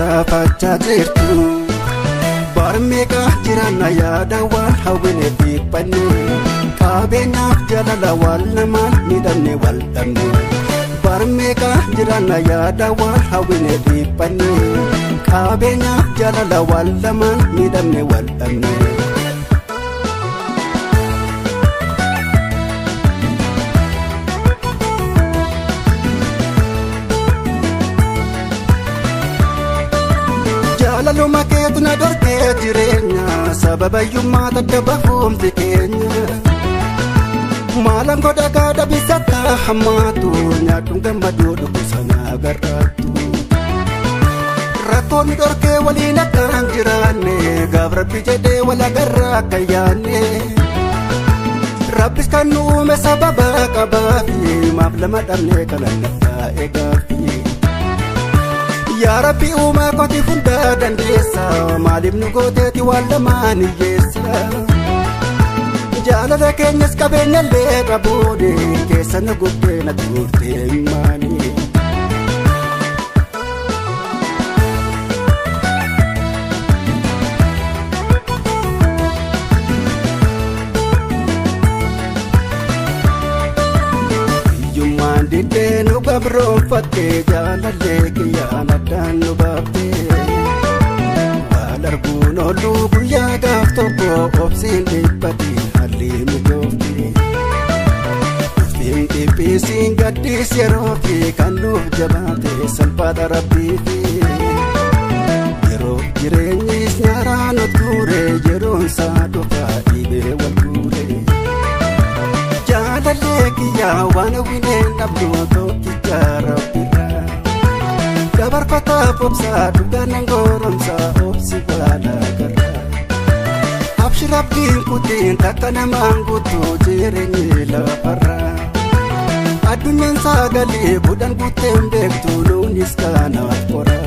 Tattaafachaa jirtu barmeeqa jiraanna yaada waan hawwine dhiphanne qabeenyaaf jaalala waan lamaan miidhamne wal dhabne barmeeqa jiraanna yaada waan hawwine dhiphanne qabeenyaaf jaalala waan lamaan miidhamne wal dhabne. Jaalaluma keetu na dhorkee jireenya sababayyummaa dadda bahuumsi keenya maalaan godha gaadha bisakka hammaatu nyaadhuun gammaduu dhukkubsana agarraattu rakkoon nu dhorkee waliin akka hin jiraanne gaaf rabbi jedhee wal agarraa akka yaanne rabbis kan nu uume sababa qabaafi maaf lama dhabne kana naftaa'e gaaffi. Yaa Rabbi uumaa kooti hunda dandeessa maaliif nu gooteeti waan lamaan hiyyeessa jaalala keenyas qabeenyallee qabuune keessa nu gubdee na tuurtee himaani. Diddee nu gabroonfattee jaalallee kiyyaan addaan nu baaftee wal arguun ooluu guyyaa gaaf tokko obsiin dhiphatiin haalli mijoofte dhuftiin dhiphisiin gaddis yeroo fi kan nuuf jabaate salphaadha rabbiifi yeroo jireenyis nyaaraa nu tuure yeroon isaa dhufaa dhiibee wal guure. Jaalallee kiyyaa waan hawwineen dhabdu tokkicha rabbirraa dabarfataaf obsaa dhugaan goromsaa obsi waan agarraa abshir abdiin kutiin takka namaan guutuu jireenyi lafarraa addunyaan sagalee budhan guuteen beektu nuunis kanaaf qoraa.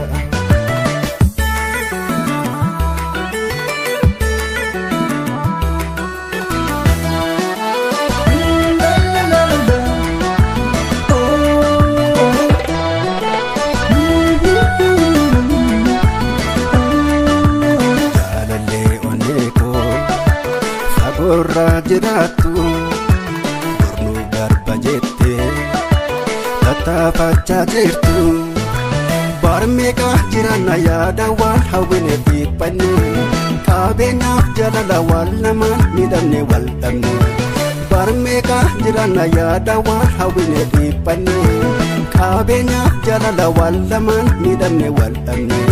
Fagoorraa jiraattu bornuu garba jettee tattaafachaa jirtu barmeeqa jiraanna yaada waan hawwine dhiphanne qabeenyaaf jaalala waan lamaan miidhamne wal dhabne barmeeqa jiraanna yaada waan hawwine dhiphanne qabeenyaaf jaalala waan lamaan miidhamne wal dhabne.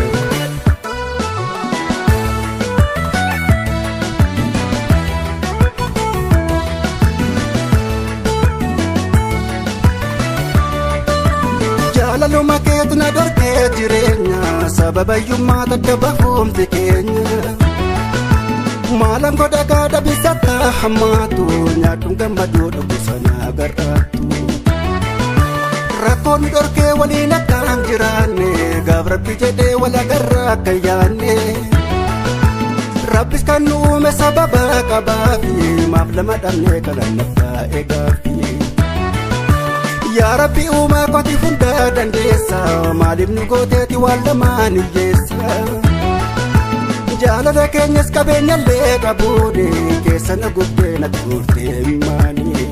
Jaalaluma keetu na dhorkee jireenya sababayyummaa dadda bahuumsi keenya maalaan godha gaadha bisakka hammaatu nyaadhuun gammaduu dhukkubsana agarraattu rakkoon nu dhorkee waliin akka hin jiraanne gaaf rabbi jedhee wal agarraa akka yaanne rabbis kan nu uume sababa qabaafi maaf lama dhabne kana naftaa'e gaaffi. Yaa Rabbi uumaa kooti hunda dandeessa maaliif nu gooteeti waan lamaan hiyyeessa jaalala keenyas qabeenyallee qabuune keessa nu gubdee na tuurtee himaani.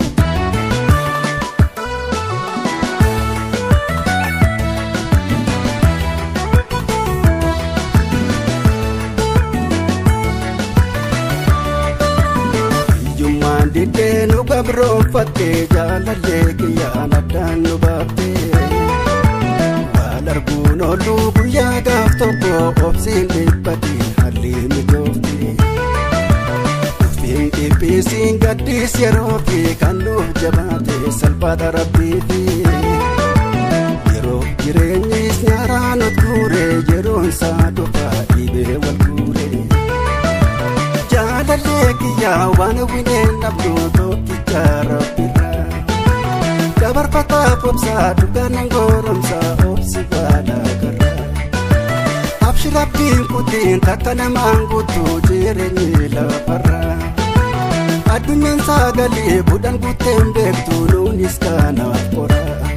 Diddee nu gabroonfattee jaalallee kiyyaan addaan nu baaftee wal arguun ooluu guyyaa gaaf tokko obsiin dhiphatiin haalli mijoofte dhuftiin dhiphisiin gaddis yeroo fi kan nuuf jabaate salphaadha rabbiifi yeroo jireenyis nyaaraa nu tuure yeroon isaa dhufaa dhiibee wal guure. Jaalallee kiyyaa waan hawwineen dhabdu tokkicha rabbirraa dabarfataaf obsaa dhugaan goromsaa obsi waan agarraa abshir abdiin kutiin takka namaan guutuu jireenyi lafarraa addunyaan sagalee budhan guuteen beektu nuunis kanaaf qoraa.